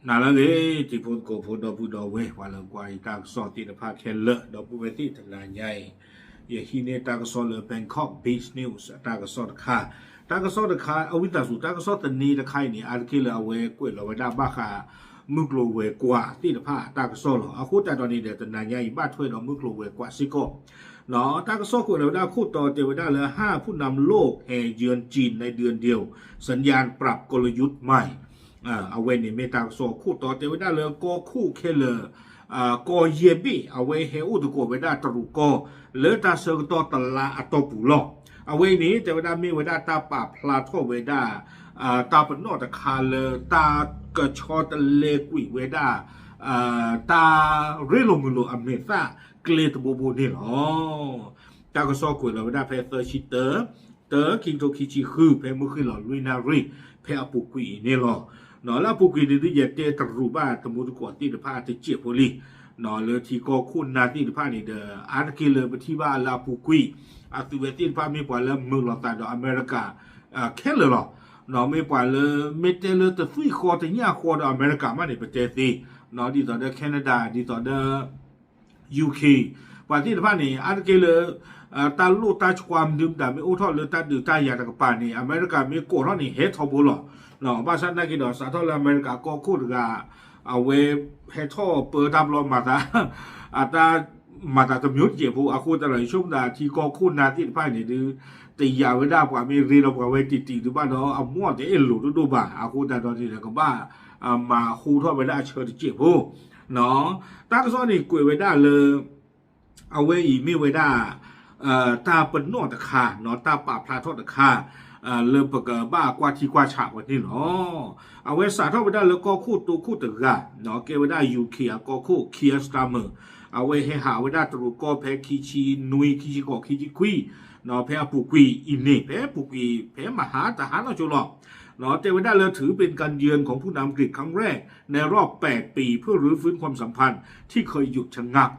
နၤလၢအဂ့ၤ တံၤဖိသကိးဖိဒီပုၢ်ဒီဝဲၢ် ပှၤလၢကွၢ်ယတၢ်ကစီၣ်သ့ၣ်တဖၣ်ခဲလၢာ် ဒီပုၢ်ဝဲၢ်သ့ၣ်တနၤညါအံၤ ယဟံးန့ၢ်တၢ်ကစီၣ်လၢ Bangkok Biz News အတၢ်ကစီၣ်တခါ, တၢ်ကစီၣ်တခါ အဝံသးစူၤ တၢ်ကစီၣ်သန့တခါအံၤန့ၣ် အါတက့ၢ်လၢအဝဲကွဲးလီၤဝဲဒၣ်ဘၣ်ဃး မုၢ်ကျိၤဝဲၤကွာ်သ့ၣ်တဖၣ်အတၢ်ကစီၣ်လီၤ. အဃိသတးဒီးန့ၣ်ဒီး တနၤညါအံၤ ဘၣ်ထွဲဒီးမုၢ်ကျိၤဝဲၤကွာ်စ့ၢ်ကီး တၢ်ကစီၣ်ကွဲးလီၤဝဲဒၣ်ခိၣ်တီတဲဝဲဒၣ်လၢ ห้าผู้นำโลกแห่เยือนจีนในเดือนเดียว สัญญาณปรับกลยุทธ์ใหม่ အဝဲန့ၣ်မ့ၢ်တၢ်ကစီၣ်ခိၣ်တီတဲဝဲဒၣ်လၢကီၢ်ခိၣ်ခဲလၢာ် ကီၢ်ယဲၢ်ဘ့ၣ် အဝဲဟဲအိၣ်သကိးဝဲဒၣ်တရူးကီၢ် လၢတၢ်ဆၢကတီၢ်တလါအတီၢ်ပူၤလီၤ. အဝဲအံၤန့ၣ် တဲဝဲဒၣ်မ့ၢ်ဝဲဒၣ်တၢ်ပာ်ဖျါထီၣ်ဝဲဒၣ် တၢ်ပနီၣ်တခါလၢတၢ်ကဆီတလဲကွံာ်ဝဲဒၣ် တၢ်ရ့လိာ်မုာ်လိာ်အမဲာ်သၣ်ကျဲတဘိဘိန့ၣ်လီၤ. တၢ်ကစီၣ်ကွဲးလီၤဝဲဒၣ်ဖဲသၢဆံတၢ တၢ ခံကထိခံဆံဃု ဖဲမုၢ်ဃ့ၢ်လီၤလွံၢ်နၣ်ရံၣ် ဖဲအပူၤကွံာ်အံၤန့ၣ်လီၤ. လၢအပူၤကွံာ်န့ၣ်ဒုး ယတဲတရူးဘၣ်တမူတကိးသ့ၣ်တဖၣ်တစဲးဖိလံ လၢထံကီၢ်ခိၣ်နၢ်သ့ၣ်တဖၣ်န့ၣ်ဒီး အါတက့ၢ်လၢပထံၣ်ဘၣ်လၢအပူၤကွံာ် အသုဝဲသ့ၣ်တဖၣ်မ့ၢ်ပှၤလၢမုာ်လိာ်သးဒီးအမဲရကၤ ခဲလၢာ်လီၤ. မ့ၢ်ပှၤလၢ မ့ၢ်တဲလၢတသွံၣ်ဃီတညၣ်ဃီဒီးအမဲရကၤမးန့ၣ် ပတဲသ့ ဒ်သိးဒီး Canada ဒ်သိးဒီး UK ပှၤသ့ၣ်တဖၣ်န့ၣ် အါတက့ၢ်လၢ တၢ်လိၣ်တၢ်ဆှါမနုၤမတၤမ့ၢ်အိၣ်ထီၣ်လၢတၢ်ဒုးတၢ်ယၤတကပၤန့ၣ် အမဲရကၤမ့ၢ်ကိးထီၣ်န့ၣ် ဟဲထီဘိလီၤ. ဘၣ်ဆၣ်နာ်က့ဒီး စးထီၣ်လၢအမဲရကၤကီၢ်ခိၣ်တဂၤ အဝဲဟဲထီၣ်ပၢတၢ်ဘျီမၤသး အတၢ်မၤသးတမျိုးတစဲးဖိ အဃိသတးဒီး ယဆိကမိၣ်သးထံကီၢ်ခိၣ်နၢ်သ့ၣ်တဖၣ်န့ၣ်ဒုး တယာ်ဝဲဒၣ်ပှၤမ့ၢ်ရ့ဒီးပှၤဝဲတံၢ်တံၢ်ဒုးဘၣ်ဒီး အမီၢ်တအဲၣ်လိာ်ဒိၣ်ဒိၣ်ဘၣ် အဃိသတးဒီးန့ၣ်ဒီး ကဘၣ်မၤဟူထီၣ်ဝဲဒၣ်အဆၢတစဲးဖိ တၢ်ကစီၣ်န့ၣ်ကွဲးဝဲဒၣ်လၢ အဝဲအံၤမ့ၢ်ဝဲဒၣ် တၢ်ပနီၣ်တခါ တၢ်ပာ်ဖျါထီၣ်တခါ လၢပကဘၣ်ကွၢ်ထံကွၢ်ဆးဝဲန့ၣ်လီၤ. အဝဲစးထီၣ်ဝဲဒၣ်လၢကီၢ်ခိၣ်တိခိၣ်တဂၤ ကဲဝဲဒၣ် UK အကီၢ်ခိၣ် Keir Starmer အဝဲဟဲဟးဝဲဒၣ်တရူးကီၢ်ဖဲခံဆံနွံ ခံဆံဃိး ခံဆံခွံ ဖဲအပူၤကွံာ်အံၤန့ၣ် ဖဲအပူၤကွံာ် ဖဲမဟါတဟါနီၢ်ဆိလီၤ. တဲဝဲဒၣ်လၢ ถือเป็นการเยือนของผู้นำอังกฤษครั้งแรกในรอบแปดปีเพื่อรื้อฟื้นความสัมพันธ์ที่เคยหยุดชะงัก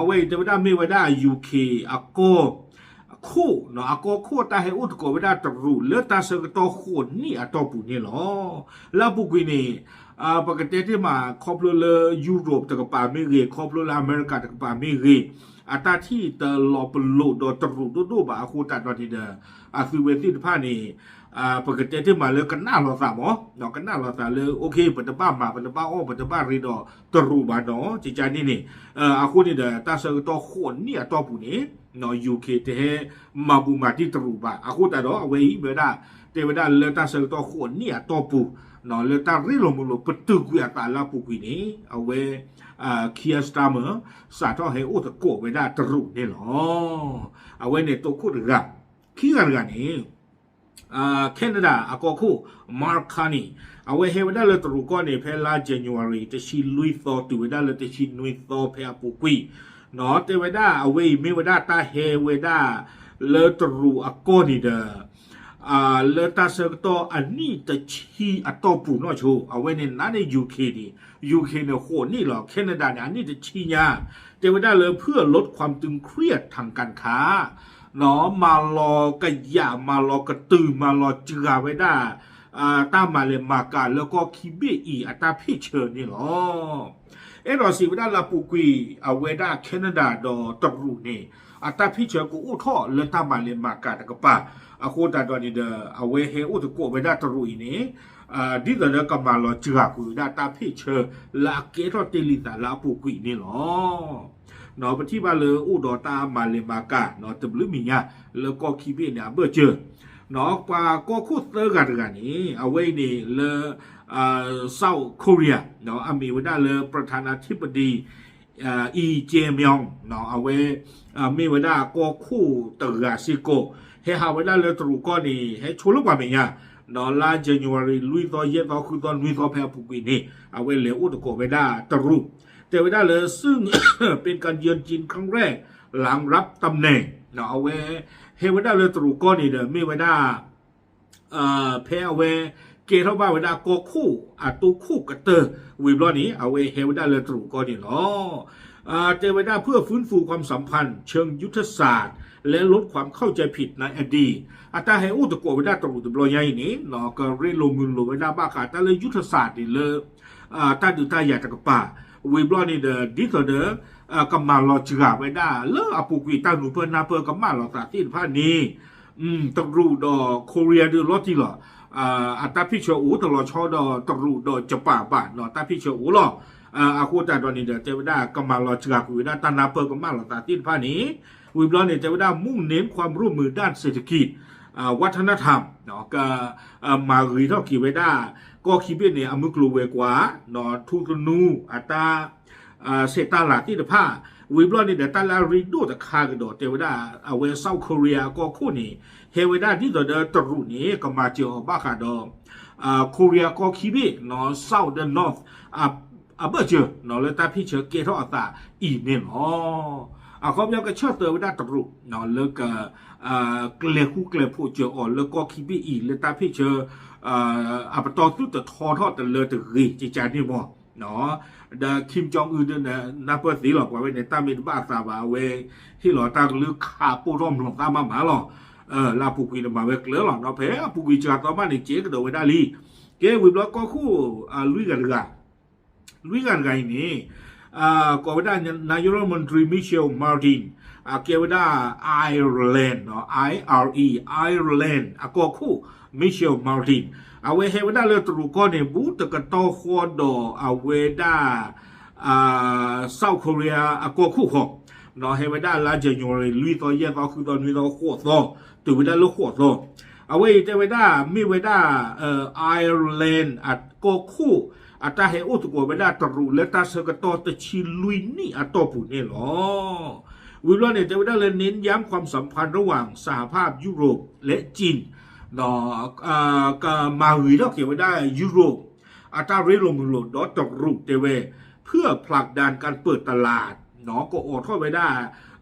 အဝဲအံၤတဲဝဲဒၣ်မ့ၢ်ဝဲဒၣ် UK အကီၢ်ခိၣ် အကီၢ်ခိၣ်တၢ်ဟဲအိၣ်သကိးဝဲဒၣ်တရူးလၢတၢ်ဆၢကတီၢ်ဃိးနံၣ်အတီၢ်ပူၤန့ၣ်လီၤ. လၢအပူၤကွံာ်န့ၣ် ပကတဲတ့ၢ်မး ခီဖျိလၢ Europe တကပၤမ့ၢ်ဂ့ၤ ခီဖျိလၢအမဲရကၤတကပၤမ့ၢ်ဂ့ၤ အတၢ်ထံၣ်တလီၤပလိာ်ဒီးတရူးဒိၣ်ဒိၣ်ဘၣ်အဃိသတးဒီးန့ၣ်ဒီး အသုဝဲသ့ၣ်တဖၣ်န့ၣ် ပကတဲတ့ၢ်မးလၢကနၣ်လိာ်သးမး ကနၣ်လိာ်သးလၢ okay ပတဘၣ်မၤ ပတဘၣ်အီၣ် ပတဘၣ်ရ့ဒီးတရူးဘၣ်နီၤ ကကန့ၣ်န့ၣ် အဃိန့ၣ်ဒီး တၢ်ဆၢကတီၢ်ဃိးနံၣ်အတီၢ်ပူၤန့ၣ် UK တဟဲမၤဘူးမၤတံၢ်တရူးဘၣ် အဃိသတးဒီး အဝဲအံၤမ့ၢ်ဝဲဒၣ် တဲဝဲဒၣ်လၢတၢ်ဆၢကတီၢ်ဃိးနံၣ်အတီၢ်ပူၤ လၢတၢ်ရ့လိာ်မုာ်လိာ်ပတုာ်ကွံာ်အသးလၢအပူၤကွံာ်န့ၣ် အဝဲ Keir Starmer စးထီၣ်ဟဲအိၣ်သကိးဝဲဒၣ်တရူးန့ၣ်လီၤ. အဝဲန့ၣ်တိခိၣ်တဂၤ ခံဂၤတဂၤန့ၣ် Canada အကီၢ်ခိၣ် Mark Carney အဝဲဟဲဝဲဒၣ်လၢတရူးကီၢ်န့ၣ် ဖဲလါ January တဆံလွံၢ်သီ တုၤဝဲဒၣ်လၢတဆံနွံသီဖဲအပူၤကွံာ် တဲဝဲဒၣ်အဝဲအံၤမ့ၢ်ဝဲဒၣ်တၢ်ဟဲဝဲဒၣ်လၢတရူးအကီၢ်န့ၣ်ဒီး လၢတၢ်ဆၢကတီၢ်အနံၣ်တဆံအတီၢ်ပူၤနီၢ်ဆိ အဝဲန့ၣ်နာ်န့ၢ် UK န့ၣ် UK န့ၣ်ဃိးနံၣ်လီၤ Canada န့ၣ် အနံၣ်တဆံညါ တဲဝဲဒၣ်လၢ เพื่อลดความตึงเครียดทางการค้า မၤလီၤကယာ် မၤလီၤကတုာ် မၤလီၤစှၤဝဲဒၣ် တၢ်မၤလဲၤမၤကၤလၢကီၢ်ခံဘ့ၣ်အံၤအတၢ်ဖ့ၣ်ဆၢန့ၣ်လီၤ. အဲၣ်ဒိးစံးဝဲဒၣ်လၢအပူၤကွံာ် အဝဲဒၣ် Canada ဒီးတရူးန့ၣ် အတၢ်ဖ့ၣ်ဆၢကအိၣ်ထီၣ်လၢတၢ်မၤလဲၤမၤကၤတကပၤ အဃိသတးဒီးန့ၣ်ဒီး အဝဲဟဲအိၣ်သကိးဝဲဒၣ်တရူးအံၤန့ၣ် ဒ်သိးဒီးကမၤလီၤစှၤကွံာ်ဝဲဒၣ်တၢ်ဖ့ၣ်ဆၢလၢအကဲထီၣ်တ့ၢ်လံသးလၢအပူၤကွံာ်န့ၣ်လီၤ. ပထံၣ်ဘၣ်လၢအိၣ်ဒီးတၢ်မၤလဲၤမၤကၤ တဘျုးမံၤညါ လၢကီၢ်ခံဘ့ၣ်န့ၣ် အဘၢၣ်စၢၤ ပှၤကီၢ်ခိၣ်သၢဂၤတဂၤန့ၣ် အဝဲအံၤန့ၣ်လၢ South Korea အမ့ၢ်ဝဲဒၣ်လၢ ประธานาธิบดี Lee Jae-myung အဝဲ မ့ၢ်ဝဲဒၣ်ကီၢ်ခိၣ်တဂၤစ့ၢ်ကီး ဟဲဟးဝဲဒၣ်လၢတရူးကီၢ်န့ၣ် ဟဲဆိလၢပှၤမဲာ်ညါ လါ January လွံၢ်သီ ယဲၢ်သီ ဃုသီ နွံသီဖဲအပူၤကွံာ်န့ၣ် အဝဲလဲၤအိၣ်သကိးဝဲဒၣ်တရူး တဲဝဲဒၣ်လၢ ซึ่งเป็นการเยือนจีนครั้งแรกหลังรับตำแหน่ง အဝဲ ဟဲဝဲဒၣ်လၢတရူးကီၢ်န့ၣ်ဒီး မ့ၢ်ဝဲဒၣ် ဖဲအဝဲ ကဲထီၣ်ဘၣ်ဝဲဒၣ်ကီၢ်ခိၣ်အတိခိၣ်ကတၢၢ်ဝံၤဘျီန့ၣ် အဝဲဟဲဝဲဒၣ်လၢတရူးကီၢ်န့ၣ်လီၤ. တဲဝဲဒၣ် เพื่อฟื้นฟูความสัมพันธ์เชิงยุทธศาสตร์และลดความเข้าใจผิดในอดีต အတၢ်ဟဲအိၣ်သကိးဝဲဒၣ်တရူးတဘျီညါအံၤန့ၣ် ကရ့လိာ်မုာ်လိာ်ဝဲဒၣ်ဘၣ်ဃးတၢ်လၢ ยุทธศาสตร์ န့ၣ်လၢ တၢ်ဒုးတၢ်ယၤတကပၤ, ဝံၤဘျီန့ၣ်ဒီး ဒ်သိးဒီး ကမၤလီၤစှၤဝဲဒၣ်လၢအပူၤကွံာ်တၢ်နူၤပၢၢ်နၢ်ပၢၢ်ကမၣ်လီၤသးသ့ၣ်တဖၣ်န့ၣ် တရူးဒီး Korea ဒုးလီၤတံၢ်လီၤ. အတၢ်ဖ့ၣ်ဆၢအိၣ်တလီၤဆီဒီးတရူးဒီး Japan ဘၣ်နီၤ တၢ်ဖ့ၣ်ဆၢအိၣ်လီၤ. အဃိသတးဒီးန့ၣ်ဒီး တဲဝဲဒၣ်ကမၤလီၤစှၤကွံာ်ဝဲဒၣ် တၢ်နၢ်ပၢၢ်ကမၣ်လီၤသးသ့ၣ်တဖၣ်န့ၣ် ဝံၤဘျီန့ၣ် တဲဝဲဒၣ် มุ่งเน้นความร่วมมือด้านเศรษฐกิจ วัฒนธรรม ကမၤဂ့ၤထီၣ်က့ၤဝဲဒၣ် ကီၢ်ခံဘ့ၣ်န့ၣ် အမုၢ်ကျိၤဝဲၤကွာ် ထူသနူ အတၢ် ဆဲးတၢ်လၤသ့ၣ်တဖၣ်, ဝံၤဘျီန့ၣ်ဒီး တၢ်လၢအရ့ဒိၣ်တခါကဒီး တဲဝဲဒၣ် အဝဲ South Korea အကီၢ်ခိၣ်န့ၣ် ဟဲဝဲဒၣ်ဒ်သိးဒီးတရူးန့ၣ် ကမၤစၢၤအီၤဘၣ်ဃးဒီး Korea ကီၢ်ခံဘ့ၣ် South ဒီး North အဘၢၣ်စၢၤ လၢတၢ်ဖ့ၣ်ဆၢကဲထီၣ်အသးအံၤန့ၣ်လီၤ. အခီပညီကဆၢၢ်သၢဝဲဒၣ်တရူး လၢက ကျဲၤဃူကျဲၤဖိးစၢၤအီၤလၢကီၢ်ခံဘ့ၣ်အံၤ လၢတၢ်ဖ့ၣ်ဆၢ အပတီၢ်သုတထီထီၣ်တလၢတဂ့ၤကကန့ၣ်မီၢ်, ဒီး Kim Jong Un ဒုးနၢ်ပၢၢ်သ့လီၤ ပှၤဝဲန့ၣ် တၢ်မ့ၢ်တဘၣ်အသးဘၣ် အဝဲဟ့ၣ်လီၤတၢ်ကလုၢ်ခးပိၢ်ထီၣ်မျိာ်သၣ်မးမးလီၤ. လၢအပူၤကွံာ်န့ၣ်မၤဝဲကျၢၤလီၤ ဖဲအပူၤကွံာ်စှၤသီမးန့ၣ် ကဲကဒီးဝဲဒၣ်လံ. ကဲဝံၤဘျီကီၢ်ခိၣ် လွံၢ်ဂၤတဂၤ လွံၢ်ဂၤတဂၤအံၤန့ၣ် ကိးဝဲဒၣ် นายรัฐมนตรี Michel Martin အကဲဝဲဒၣ် Ireland နီၤ I R E Ireland အကီၢ်ခိၣ် Michel Martin အဝဲဟဲဝဲဒၣ်လၢတရူးကီၢ်န့ၣ် ဘူးတကတီၢ်ဃီဒီးအဝဲဒၣ် South Korea အကီၢ်ခိၣ်ဃီ နီၤ ဟဲဝဲဒၣ်လါ January လွံၢ်သီ ယဲၢ်သီ ဃုသီ နွံသီ ဃိးသီ တုၤဝဲဒၣ်လၢဃိးသီ အဝဲအံၤတဲဝဲဒၣ် မ့ၢ်ဝဲဒၣ် Ireland အကီၢ်ခိၣ် အတၢ်ဟဲအိၣ်သကိးဝဲဒၣ်တရူးလၢတၢ်ဆၢကတီၢ်တဆံလွံၢ်နံၣ်အတီၢ်ပူၤန့ၣ်လီၤ. ဝံၤဘျီန့ၣ် တဲဝဲဒၣ်လၢ เน้นย้ำความสัมพันธ์ระหว่างสหภาพยุโรปและจีน ဒီး ကမၤဂ့ၤထီၣ်က့ၤဝဲဒၣ် Europe အတၢ်ရ့လိာ်မုာ်လိာ်ဒီးတရူးတဲဝဲ เพื่อผลักดันการเปิดตลาด နီၤ ကအိးထီၣ်ဝဲဒၣ်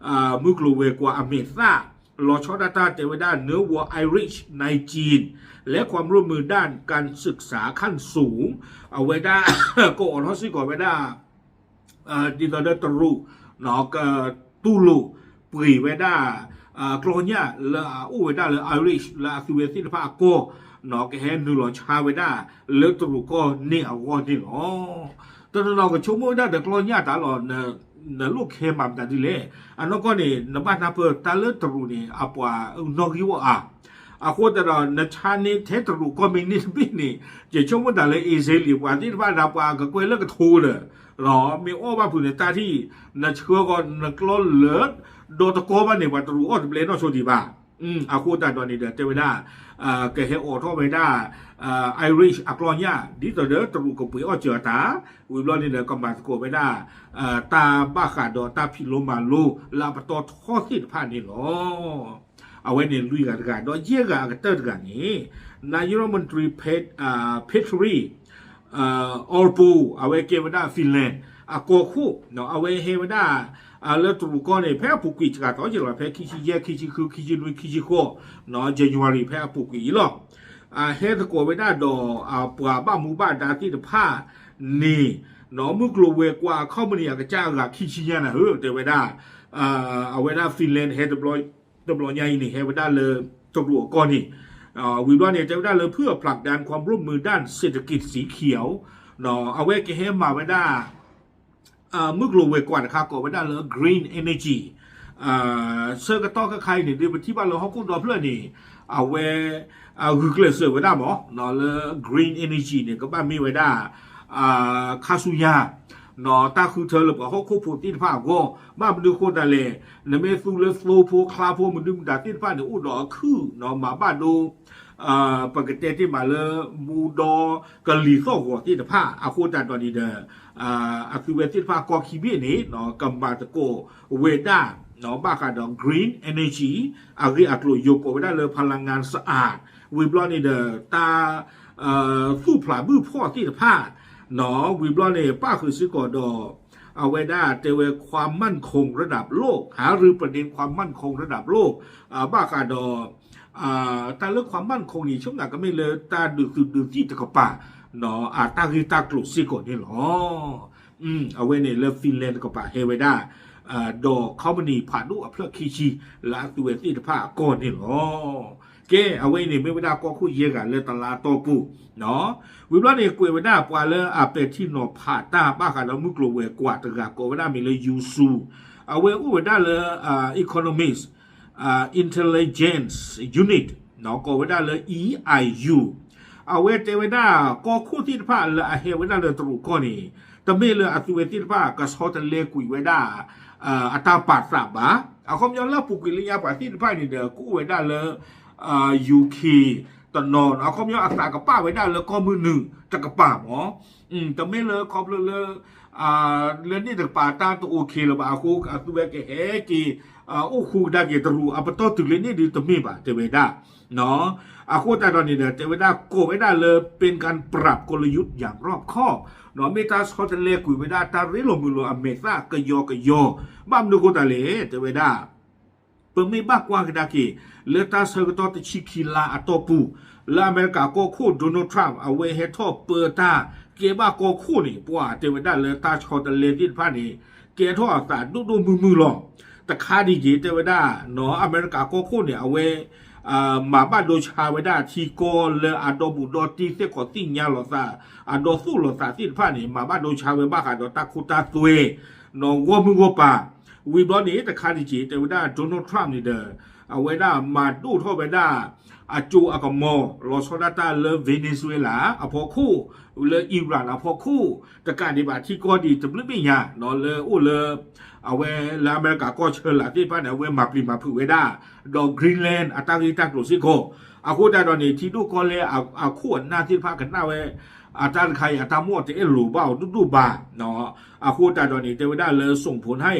မုၢ်ကျိၤဝဲၤကွာ်အမဲာ်သၣ် လီၤဆီဒၣ်တၢ်တဲဝဲဒၣ် နၢဝီၤ Irish ในจีน และความร่วมมือด้านการศึกษาขั้นสูง အဝဲဒၣ် ကအိးထီၣ်စ့ၢ်ကီးဝဲဒၣ် ဒ်သိးဒီးတရူး ကတူၢ်လိာ်ပှ့ၤဝဲဒၣ် ကျီညၣ်လၢအအိၣ်ဝဲဒၣ်လၢ Irish လၢအသုဝဲသ့ၣ်တဖၣ်အကီၢ် ကဟဲနုာ်လီၤဆါဝဲဒၣ်လၢတရူးကီၢ်န့ၣ်လီၤ. တနီၤနီၤကဆိကမိၣ်ဝဲဒၣ်ဒီးကျီညၣ်တၢ်လီၤ နလိၣ်ခဲမၤမတၤဒ်လဲၣ်. အနီၢ်ကီၢ်န့ၣ် နဘၣ်နၢ်ပၢၢ်တၢ်လၢတရူးန့ၣ် အပှၤနီၣ်ဂံၢ်အိၣ်အါ အဃိသတးဒီး နဆါန့ၢ်ထဲတရူးကီၢ်မ့ၢ်န့ၢ်တဘ့ၣ်န့ၣ် ယဆိကမိၣ်တၢ်လၢ easily ပှၤသ့ၣ်တဖၣ်ဒၣ်ပှၤကကွဲၢ်လၢကထိဒီး မ့ၢ်အီၣ်ဘၣ်ဖုးန့ၣ် တၢ်ထံၣ် နဆှၢဃီၤနကျီလၢ ဒီတကီဘၣ်န့ၣ် ပှၤတရူးအီၣ်တဘျဲနီၢ်ဆိဒံးဘၣ်. အဃိသတးဒီးန့ၣ်ဒီး တဲဝဲဒၣ် ကဟဲအိးထီၣ်ဝဲဒၣ် Irish အကျီညၣ် ဒ်သိးဒီးတရူးကပှ့ၤအီၣ်စၢၤအတၢ် ဝံၤဘျီန့ၣ်ဒီး ကမၤသကိးဝဲဒၣ် တၢ်ဘၣ်ဃးဒီးတၢ်ဖံးလိမၤလိလၢအပတီၢ်ထီသ့ၣ်တဖၣ်န့ၣ်လီၤ. အဝဲန့ၣ်လွံၢ်ဂၤတဂၤ ဒီးယဲၢ်ဂၤအကတၢၢ်တဂၤန့ၣ် นายกรัฐมนตรี Petteri Orpo အဝဲကဲဝဲဒၣ် Finland အကီၢ်ခိၣ် အဝဲဟဲဝဲဒၣ် လၢတရူးကီၢ်န့ၣ် ဖဲအပူၤကွံာ်စှၤသီက့ၤလီၤ ဖဲခံဆံယဲၢ် ခံဆံဃု ခံဆံနွံ ခံဆံဃိး January ဖဲအပူၤကွံာ်အံၤလီၤ. ဟဲသကိးဝဲဒၣ်ဒီး ပှၤဘၣ်မူဘၣ်ဒါသ့ၣ်တဖၣ်န့ၣ် နီၢ်မုၢ်ကျိၤဝဲၤကွာ်အ company အကစၢ်အဂၤခံဆံညါနၤဧၢ တဲဝဲဒၣ် အဝဲဒၣ် Finland ဟဲတဘျီညါအံၤန့ၣ် ဟဲဝဲဒၣ်လၢတရူးအကီၢ်န့ၣ် ဝံၤဘျီန့ၣ် တဲဝဲဒၣ်လၢ เพื่อผลักดันความร่วมมือด้านเศรษฐกิจสีเขียว အဝဲကဟဲမၤဝဲဒၣ် မုၢ်ကျိၤဝဲၤကွာ်တခါကိးဝဲဒၣ်လၢ green energy ဆၢကတီၢ်ခဲခါအံၤန့ၣ် ဒ်ပထံၣ်ဘၣ်လၢဟီၣ်ခိၣ်ဒီဖျၢၣ်န့ၣ် အဝဲ ဂုာ်ကျဲးစၢးဝဲဒၣ်မး လၢ green energy န့ၣ် ကဘၣ်မ့ၢ်ဝဲဒၣ် ခါဆူညါ တၢ်ဃုထၢလၢပှၤဟီၣ်ခိၣ်ဖိသ့ၣ်တဖၣ်အဂီၢ် ဘၣ်မနုၤဃိသတးလဲၣ် နမ့ၢ်သူလၢသိဖိချါဖိမနုၤမတၤသ့ၣ်တဖၣ်န့ၣ် အိၣ်ဒီးအခုၣ် မၤဘၣ်ဒိ ပကတဲတ့ၢ်မးလၢ မူဒီကလံၤသီၣ်ဂီၤသ့ၣ်တဖၣ် အဃိသတးဒီးန့ၣ်ဒီး အသုဝဲသ့ၣ်တဖၣ်ကီၢ်ခံဘ့ၣ်န့ၣ် ကမၤသကိးဝဲဒၣ် ဘၣ်ဃးဒီး green energy အဂ့ၢ်အကျိၤ ယိၤကိးဝဲဒၣ်လၢ พลังงานสะอาด ဝံၤဘျီန့ၣ်ဒီး တၢ် သူၣ်ဖျးဘုၣ်ဖှီၣ်သ့ၣ်တဖၣ် ဝံၤဘျီန့ၣ် ပၣ်ဃုာ်စ့ၢ်ကီးဒီး အဝဲဒၣ်တဲဝဲ ความมั่นคงระดับโลก หารือประเด็นความมั่นคงระดับโลก ဘၣ်ဃးဒီး တၢ်လၢ ความมั่นคง န့ၣ် ဆိကမိၣ်ကမ့ၢ်လၢတၢ်ဒုးသုးဒုးသံၣ်တကပၤ အတၢ်ဂ့ၢ်တၢ်ကျိၤစ့ၢ်ကီးန့ၣ်လီၤ. အဝဲန့ၣ်လၢ Finland တကပၤဟဲဝဲဒၣ် ဒီး company ဖးဒိၣ်အဖျၢၣ်ခံဆံ လၢအသုဝဲသ့ၣ်တဖၣ်အကီၢ်န့ၣ်လီၤ. ကဲ အဝဲအံၤန့ၣ် မ့ၢ်ဝဲဒၣ်ကီၢ်ခိၣ်ယဲၢ်ဂၤလၢတလါအတီၢ်ပူၤ, ဝံၤဘျီန့ၣ် ကွဲးဝဲဒၣ်ပှၤလၢအပဲာ်ထံနီၤဖးတၢ်ဘၣ်ဃးဒီးမုၢ်ကျိၤဝဲၤကွာ်တဂၤ ကိးဝဲဒၣ်မံၤလၢ Yu Su, အဝဲအိၣ်ဝဲဒၣ်လၢ Economics Intelligence Unit ကိးဝဲဒၣ်လၢ E I U, အဝဲတဲဝဲဒၣ် ကီၢ်ခိၣ်သ့ၣ်တဖၣ်လၢအဟဲဝဲဒၣ်လၢတရူးကီၢ်န့ၣ် တမ့ၢ်လၢအသုဝဲသ့ၣ်တဖၣ်ကဆီတလဲကွံာ်ဝဲဒၣ် အတၢ်ပာ်သးဘၣ်. အခီပညီလၢအပူၤကွံာ်လၢညါပှၤသ့ၣ်တဖၣ်န့ၣ်ဒီး ကအိၣ်ဝဲဒၣ်လၢ U K တနီၤ အခီပညီအသးကပာ်ဝဲဒၣ်လၢကီၢ်မုၢ်နုာ်တကပၤမး, တမ့ၢ်လၢခီဖျိလၢ လၢန့ၣ်တကပၤတၢ်တအိၣ်ခ့လၢၤဘၣ် အဃိအသုဝဲကဟဲက့ၤ အိၣ်ဃူကဒါက့ၤတရူးအပတီၢ်တုၤလၢန့ၣ်ဒုးတမ့ၢ်ဘၣ် တဲဝဲဒၣ် အဃိသတးဒီးန့ၣ်ဒီး တဲဝဲဒၣ်ကိးဝဲဒၣ်လၢ เป็นการปรับกลยุทธ์อย่างรอบคอบ မ့ၢ်တၢ်ဆီတလဲကွံာ်ဝဲဒၣ်တၢ်ရ့လိာ်မုာ်လိာ်အမဲာ်သၣ်ကယီကယီ, ဘၣ်မနုၤအဃိသတးလဲၣ် တဲဝဲဒၣ် ပမ့ၢ်ဘၣ်ကွၢ်ကဒါက့ၤ လၢတၢ်ဆၢကတီၢ်တဆံခံလါအတီၢ်ပူၤ လၢအမဲရကၤကီၢ်ခိၣ် Donald Trump အဝဲဟဲထီၣ်ပၢတၢ်ကဲဘၣ်ကီၢ်ခိၣ်န့ၣ် ပှၤတဲဝဲဒၣ်လၢတၢ်ဆီတလဲသ့ၣ်တဖၣ်န့ၣ် ကဲထီၣ်အသးဒိၣ်ဒိၣ်မုၢ်မုၢ်လီၤ. တခါဒံးက့ၤ တဲဝဲဒၣ် အမဲရကၤကီၢ်ခိၣ်န့ၣ် အဝဲ မၤဘၣ်ဒိဆါဝဲဒၣ်ထံကီၢ်လၢအဒီဘူးဒီတံၢ်သ့ၣ်ခီးသ့ၣ်ညါလိာ်သး အဒီသူၣ်လိာ်သးသ့ၣ်တဖၣ်န့ၣ် မၤဘၣ်ဒိဆါဝဲဘၣ်ဃးဒီးတၢ်ခိတၢ်သွဲ နီၢ်ဂီၢ်မုၢ်ဂီၢ်ပၤ, ဝံၤဘျီန့ၣ် တခါဒံးက့ၤ တဲဝဲဒၣ် Donald Trump န့ၣ်ဒီး အဝဲဒၣ်မၤဒိၣ်ထီၣ်ဝဲဒၣ် အကၠိအကမီၤ လီၤဆီဒၣ်တၢ်လၢ Venezuela အဖီခိၣ်, လၢ Iran အဖီခိၣ်, တကးဒံးဘၣ်ထံကီၢ်ဒံးတဘျုးဘ့ၣ်ညါ လၢအိၣ်လၢ အဝဲလၢအမဲရကၤကီၢ်ဆၢလာ်သ့ၣ်တဖၣ်န့ၣ် အဝဲမၤပျံၤမၤဖုးဝဲဒၣ်, ဒီး Greenland အတၢ်ဂ့ၢ်တၢ်ကျိၤစ့ၢ်ကီး, အဃိသတးဒီးန့ၣ် ထံဒိၣ်ကီၢ်လဲၢ်အခိၣ်အနၢ်သ့ၣ်တဖၣ်ကနၣ်ဝဲ အတၢ်တခါအံၤ အတၢ်မီၢ်တအဲၣ်လိၤဘၣ်အီၤဒိၣ်ဒိၣ်ဘၣ်, အဃိသတးဒီးန့ၣ် တဲဝဲဒၣ်လၢ ส่งผลให้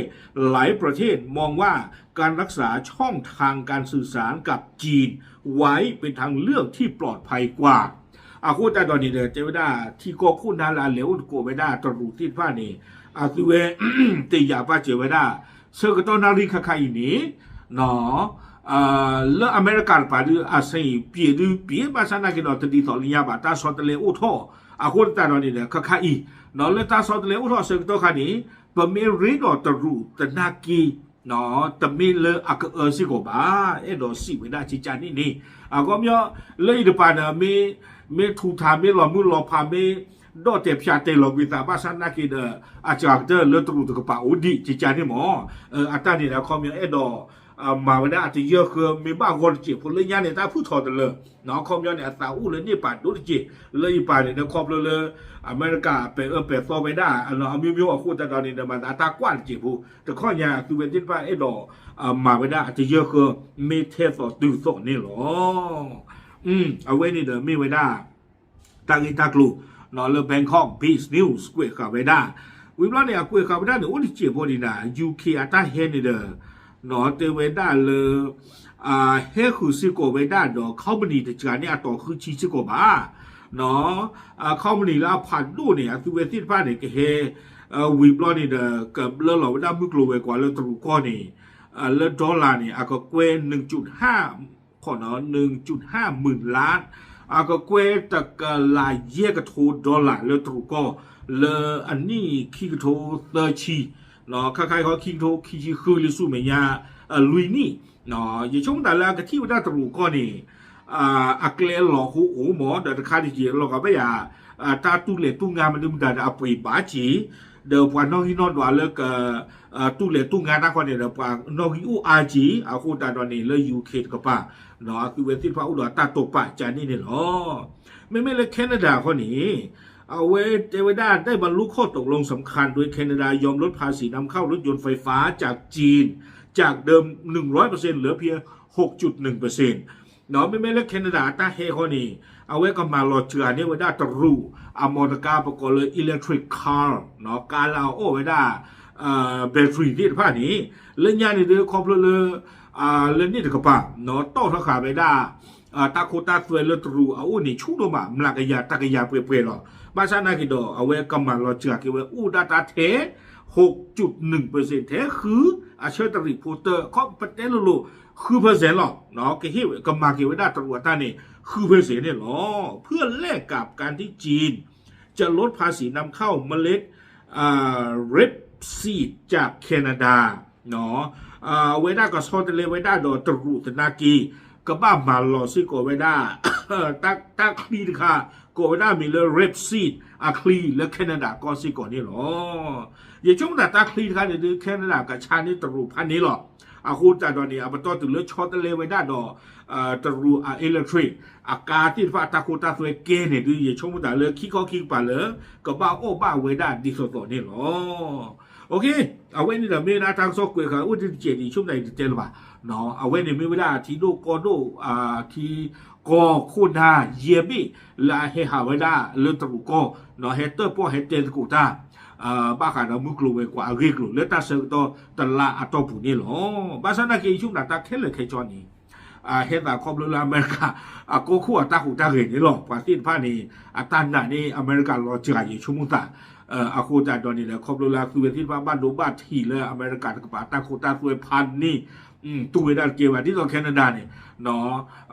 หลายประเทศมองว่าการรักษาช่องทางการสื่อสารกับจีนไว้เป็นทางเลือกที่ปลอดภัยกว่า အဃိသတးဒီးန့ၣ်ဒီး တဲဝဲဒၣ် ထံကီၢ်ခိၣ်နၢ်လၢအလဲၤအိၣ်သကိးဝဲဒၣ်တရူးသ့ၣ်တဖၣ်န့ၣ် အသုဝဲ တယာ်ပာ်စၢၤဝဲဒၣ် ဆၢကတီၢ်နၣ်ရံၣ်ခါခါအံၤန့ၣ် လၢအမဲရကၤတပၤဒုး အဆံးပျ့ၤဒုးပျ့ၤ ဘၣ်ဆၣ်နာ်က့ဒီး တဒ်သိးလၢညါဘၣ် တၢ်ဆီတလဲအိၣ်ထီၣ်, အဃိသတးဒီးန့ၣ်ဒီး ခါခါအံၤ လၢတၢ်ဆီတလဲအိၣ်ထီၣ်အဆၢကတီၢ်ခါန့ၣ် ပမ့ၢ်ရ့ဒီးတရူးသနာ်က့ တမ့ၢ်လၢအကအၢစ့ၢ်ကီးဘၣ်, အဲၣ်ဒိးစံးဝဲဒၣ်ကကန့ၣ်န့ၣ်, အခီပညီ လၢအံၤတပၤဒီး မ့ၢ်ထူးထါ မ့ၢ်လီၤမုၢ်လီၤဖး မ့ၢ်ဒီၣ်တဲာ်ဖၠးတဲာ်လီၤကွံာ်သး ဘၣ်ဆၣ်နာ်က့ဒီး အစှၤကတၢၢ်လၢတရူးတကပၤအိၣ်ဒံးကကန့ၣ်မး, အတၢ်န့ၣ်ဒီး အခီပညီအဲၣ်ဒိး မၤဝဲဒၣ်အတယၢၢ်ဃၢ မ့ၢ်ဘၣ်ဂီၢ်တစဲးဖိလၢညါန့ၣ် တၢ်ဖုၣ်ထီတလၢ အခီပညီန့ၣ် အသးအိၣ်လၢန့ၣ်ပာ်ဒိၣ်တစဲး, လၢအံၤပာ်န့ၣ်ဒီး ခီဖျိလၢ အမဲရကၤပဲာ်အၢပဲာ်သီဝဲဒၣ် အမျိုးမျိုး အဃိသတးဒီးန့ၣ်ဒီး မၤသးအတၢ်ကွၢ်တစဲးဖိ တခီညါသုဝဲသ့ၣ်တဖၣ်အဲၣ်ဒိး မၤဝဲဒၣ်အတယၢၢ်ဃၢ မ့ၢ်ထဲသိးတုၤသိးန့ၣ်လီၤ. အဝဲန့ၣ်ဒီးမ့ၢ်ဝဲဒၣ် တၢ်ဂ့ၢ်တၢ်ကျိၤ လၢ Bangkok Biz News ကွဲးဃာ်ဝဲဒၣ်, ဝံၤဘျီန့ၣ် အကွဲးဃာ်ဝဲဒၣ်န့ၣ် အိၣ်တစဲးဖိဒံးနၤ U K အတၢ်ဟဲန့ၣ်ဒီး တဲဝဲဒၣ်လၢ ဟဲဃုာ်စ့ၢ်ကီးဝဲဒၣ်ဒီး company တစှၤန့ၣ်အတီၤဃုဆံစ့ၢ်ကီးဘၣ်, company လၢအဖးဒိၣ်န့ၣ် အသုဝဲသ့ၣ်တဖၣ်န့ၣ် ကဟဲ ဝံၤဘျီန့ၣ်ဒီး ကဘျၢလီၤဝဲဒၣ်မုၢ်ကျိၤဝဲၤကွာ်လၢတရူးကီၢ်န့ၣ် လၢ dollar န့ၣ် အကကွဲ နုၣ်ကျုၣ်ဟၣ် နုၣ်ကျုၣ်ဟၣ်မုၢ်လါ အကကွဲတကလးယဲၢ်ကထိ dollar လၢတရူးကီၢ် လၢအနံၣ်ခံကထိသၢဆံ, ခါခါအံၤခီ ခံကထိခံဆံဃုလံဆူမဲာ်ညါ လွံၢ်နံၣ်, ယဆိကမိၣ်တၢ်လၢအကထံၣ်ဝဲဒၣ်တရူးကီၢ်န့ၣ် အကျဲလီၤဟိအိၣ်မး ဒီးတခါဒံးက့ၤလီၤဂာ်ဘၣ်ယၤ တၢ်တူၢ်လဲၤတူၢ်ငါမနုၤမတၤဒီးအပှ့ၤဘၣ်က့ၤ, ဒီးပှၤနီၣ်ဂံၢ်နီၣ်ဒွးလၢက တူၢ်လဲၤတူၢ်ငါတၢ်ခီန့ၣ်ဒီး ပှၤနီၣ်ဂံၢ်အိၣ်အါက့ၤ, အဃိသတးဒီးန့ၣ် လၢ U K တကပၤ အသုဝဲသ့ၣ်တဖၣ်အိၣ်ဒီးတၢ်တိာ်ပာ်ကန့ၣ်န့ၣ်လီၤ. မ့မ့ၢ်လၢ Canada ခီန့ၣ် အဝဲတဲဝဲဒၣ် ได้บรรลุข้อตกลงสำคัญ โดยแคนาดายอมลดภาษีนำเข้ารถยนต์ไฟฟ้า จากจีน จากเดิม หนึ่งร้อยเปอร์เซ็นต์ เหลือเพียง หกจุดหนึ่งเปอร์เซ็นต์ မ့မ့ၢ်လၢ Canada အတၢ်ဟဲခီန့ၣ် အဝဲကမၤလီၤစှၤန့ၢ်ဝဲဒၣ်တရူး အမော်တကား ပကိးလၢ electric car ကါလၢအအီၣ်ဝဲဒၣ် battery သ့ၣ်တဖၣ်န့ၣ် လၢညါန့ၣ်ဒီးခီဖျိလၢ လၢန့ၣ်တကပၤ တီၣ်ထီၣ်ဃာ်ဝဲဒၣ် တၢ်ခိတၢ်သွဲလၢတရူးအအိၣ်န့ၣ် ဆူၣ်ဒိၣ်မး မျးကယၤတကယၤပှဲၤပှဲၤလီၤ. ဘၣ်ဆၣ်နာ်က့ဒီး အဝဲကမၤလီၤစှၤက့ၤဝဲအိၣ်ဒၣ်တၢ်ထဲ ဟိးကၠူးနုၣ်ပၢၢ်စ့ၣ် ထဲဃု အဆၢတရံးဖိတၢ ခီပတဲလိၤလိၤ ဃုပၢၢ်စ့ၣ်လီၤ. ကဟ့ၣ်ဝဲ ကမၤက့ၤဝဲဒၣ်တရူးအတၢ်န့ၣ် ဃုပၢၢ်စ့ၣ်န့ၣ်လီၤ. เพื่อแลกกับการที่จีน จะลดภาษีนำเข้าเมล็ด rapeseed จากแคนาดา အဝဲဒၣ်ကဆီတလဲဝဲဒၣ်ဒီးတရူးသနာ်က့ ကဘၣ်မၤလီၤစ့ၢ်ကီးဝဲဒၣ် တၢ်ချံတခါ ကိးဝဲဒၣ်မ့ၢ်လၢ Red Sea အချံလၢ Canada ကီၢ်စ့ၢ်ကီးန့ၣ်လီၤ. ယဆိကမိၣ်တၢ်ချံတခါန့ၣ်ဒုး Canada ကဆါန့ၢ်တရူးဖးန့ၣ်လီၤ. အဃိသတးဒီးန့ၣ် အပတီၢ်တုၤလၢဆီတလဲဝဲဒၣ်ဒီး တရူးအ electric အကါသ့ၣ်တဖၣ် တၢ်ခိတၢ်သွဲကဲန့ၣ်ဒုး ယဆိကမိၣ်တၢ်လၢခံခီခံကပၤလၢ ကဘၣ်အီၣ်ဘၣ်ဝဲဒၣ်ဒ်သိးသိးန့ၣ်လီၤ. အဝဲန့ၣ်ဒီးမ့ၢ်ဝဲဒၣ်တၢ်ကစီၣ်ကွဲးဃာ်အိၣ်တ့ၢ်တစဲးဒံး ဆိကမိၣ်တၢ်အံၤတတဲလၢၤဘၣ်. အဝဲန့ၣ်မ့ၢ်ဝဲဒၣ်ထံဒိၣ်ကီၢ်ဒိၣ် ထံကီၢ်ခိၣ်နၢ်ယဲၢ်ဘ့ၣ် လၢအဟဲဟးဝဲဒၣ်လၢတရူးကီၢ် ဟဲတၢၣ်ပီၣ်ဟဲတဲသကိးတၢ် ဘၣ်ဃးဒီးမုၢ်ကျိၤဝဲၤကွာ်အဂ့ၢ်အကျိၤလၢတၢ်ဆၢကတီၢ်တလါအတီၢ်ပူၤန့ၣ်လီၤ. ဘၣ်ဆၣ်သနာ်က့ ယဆိကမိၣ်တၢ်ခဲလၢာ်ခဲဆ့န့ၣ် ဟဲသးခီဖျိလၢအမဲရကၤ အကီၢ်ခိၣ်အတၢ်ဟူးတၢ်ဂဲၤန့ၣ်လီၤ. ပှၤသ့ၣ်တဖၣ်န့ၣ် အတၢ်နာ်န့ၣ် အမဲရကၤလီၤစှၤ ယဆိကမိၣ်သး အဃိသတးဒီးန့ၣ်ဒီး ခီဖျိလၢအသုဝဲသ့ၣ်တဖၣ်ဘၣ်ဒိဘၣ်ထံးလၢအမဲရကၤတကပၤတၢ်ခိတၢ်သွဲဖးန့ၣ် တူၢ်ဝဲဒၣ်တကဲဘၣ် ဒ်သိး Canada န့ၣ်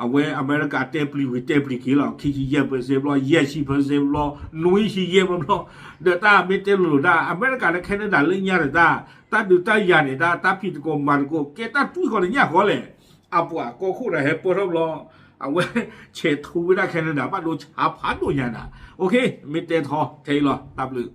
အဝဲအမဲရကၤတဲပျံၤဝံၤတဲပျံၤက့ၤလီၤ ခံဆံယဲၢ် percent ဘျီ ယဲၢ်ဆံ percent ဘျီ နွံဆံယဲၢ်ဘျီဘျီ ဒီးတၢ်မ့ၢ်တဲလိၤလိၤဒၣ် အမဲရကၤလၢ Canada လၢညါဒီးတၢ် တၢ်ဒုးတၢ်ယၤန့ၣ် တၢ်တၢ်ဖံးသကိးမၤသကိး ကဲတၢ်တွံၢ်ဃီလၢညါဃီလဲၣ်. အပှၤကီၢ်ခိၣ်ဒီးဟဲပၢၢ်ထီၣ်ဘျီ အဝဲဆဲးထူဝဲဒၣ် Canada ဘၣ်ဒိဆါဖးဒိၣ်ညါနၤ. မ့ၢ်တဲထီထဲအံၤလီၤ တၢ်ဘျုး